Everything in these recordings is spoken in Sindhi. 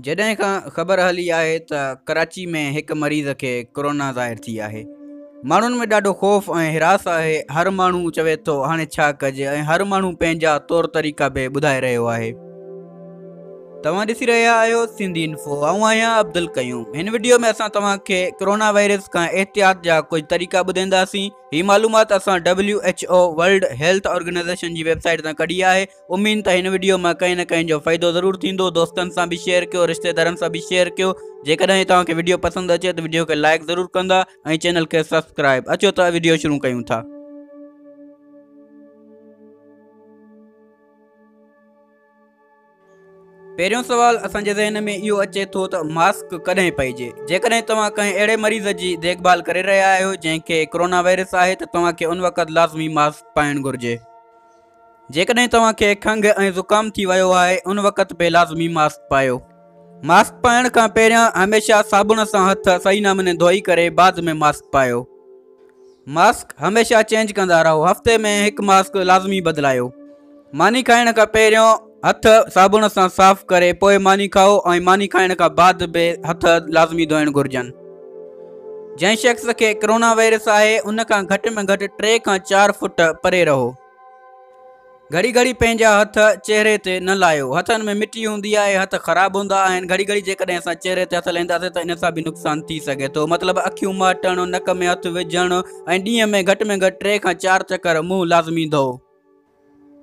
جڏهن کان خبر هلي آهي ته ڪراچي ۾ هڪ مريض کي ڪورونا ظاهر ٿي آهي ماڻهن ۾ ڏاڍو خوف ۽ هراس آهي هر ماڻهو چوي ٿو هاڻي ڇا ڪجي ۽ هر ماڻهو پنهنجا طور طريقا به ٻڌائي رهيو آهي. توهان ڏسي رهيا آهيو سنڌي انفو آئون آهيان عبدالقيوم هن وڊيو ۾ اسان توهان کي ڪورونا وائرس کان احتياط جا ڪجهه طريقا ٻڌائينداسين هي معلومات اسان W H O world health organisation جي ويب سائيٽ تان ڪڍي آهي اميد ته هن وڊيو مان ڪنهن نه ڪنهن جو فائدو ضرور ٿيندو دوستن سان به شيئر ڪيو رشتيدارن سان به شيئر ڪيو جيڪڏهن توهان کي وڊيو پسند اچي ته وڊيو کي لائڪ ضرور ڪندا ۽ چينل کي سبسڪرائب اچو ته وڊيو شروع ڪيون ٿا. پهريون سوال اسان جي ذهن ۾ اهو اچي ٿو ته ماسڪ ڪڏهن پائجي جيڪڏهن توهان ڪنهن اهڙي مريض جي ديک ڀال ڪري رهيا آهيو جنهن کي ڪرونا وائرس آهي ته توهان کي ان وقت لازمي ماسڪ پائڻ گهرجي جيڪڏهن توهان کي کنگهه ۽ زڪام ٿي ويو آهي ان وقت به لازمي ماسڪ پايو. ماسڪ پائڻ کان پهريان هميشه صابڻ سان هٿ صحيح نموني ڌوئي ڪري بعد ۾ ماسڪ پايو. ماسڪ هميشه چينج ڪندا رهو هفتي ۾ هڪ ماسڪ لازمي بدلايو. ماني کائڻ کان پهريون هٿ صابڻ سان صاف ڪري پوء ماني کائو ۽ ماني کائڻ کان بعد به هٿ لازمي ڌوئڻ گهرجن. جنهن شخص کي ڪرونا وائرس آهي ان کان گهٽ ۾ گهٽ 3 کان 4 فوٽ پري رهو. گهڙي گهڙي پنهنجا هٿ چهري تي نه لايو هٿن ۾ مٽي هوندي آهي هٿ خراب هوندا آهن گهڙي گهڙي جيڪڏهن اسان چهري تي هٿ لائينداسين ته ان سان به نقصان ٿي سگهي ٿو مطلب اکيون مهٽڻ نڪ ۾ هٿ وجهڻ ۽ ڏينهن ۾ گهٽ ۾ گهٽ 3 کان 4 چڪر منهن لازمي ڌوئو.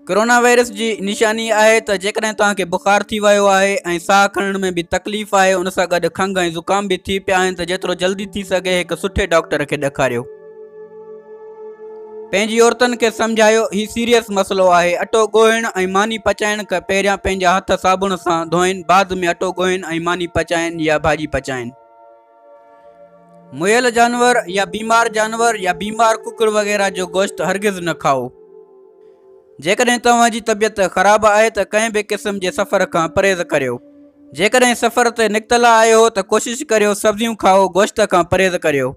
ڪرونا وائرس جي نشاني آهي ته جيڪڏهن توهان کي بخار ٿي ويو آهي ۽ ساهه کڻڻ ۾ به تڪليف آهي ان سان گڏ کنگهه ۽ زڪام به ٿي پيا آهن ته جيترو جلدي ٿي سگهي هڪ سٺي ڊاڪٽر کي ڏيکاريو. پنهنجي عورتن کي سمجهايو هي سيريس مسئلو آهي اٽو ڳوهڻ ۽ ماني پچائڻ کان پهريان پنهنجا هٿ صابڻ سان ڌوئن بعد ۾ اٽو ڳوهن ۽ ماني پچائن يا ڀاڄي پچائن. مئل جانور يا بيمار جانور يا بيمار ڪڪڙ وغيره جو گوشت هرگز نه کائو. جيڪڏهن توهان جي طبيعت خراب آهي ته ڪنهن به قسم جي سفر کان پرهيز ڪريو. جيڪڏهن سفر تي نڪتل آهيو ته ڪوشش ڪريو سبزيون کائو گوشت کان پرهيز ڪريو.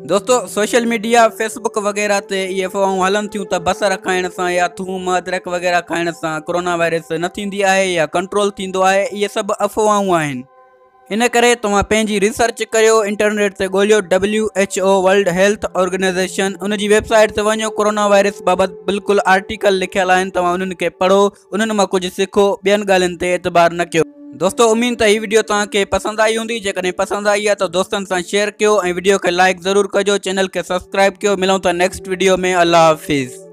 دوستو سوشل ميڊيا فيس بڪ وغيره تي اهي افواهون هلن ٿيون ته بصر کائڻ سان يا ٿوم ادرڪ وغيره کائڻ سان ڪرونا وائرس نه ٿيندي آهي يا ڪنٽرول ٿيندو آهي اهي سڀ افواهون آهن ان ڪري توهان پنهنجي ريسرچ ڪريو انٽرنيٽ تي ڳوليو W H O world health organisation ان جي ويب سائيٽ تي وڃو ڪرونا وائرس بابت بلڪل آرٽيڪل لکيل آهن توهان انهن کي پڙهو انهن مان ڪجهه سکو ٻين ڳالهين تي اعتبار نه ڪيو. دوستو اميد ته هي وڊيو توهان کي پسند آئي هوندي جيڪڏهن پسند آئي آهي ته دوستن سان شيئر ڪيو ۽ وڊيو کي لائيڪ ضرور ڪجو چينل کي سبسڪرائيب ڪيو ملون ٿا نيڪسٽ وڊيو ۾ الله حافظ.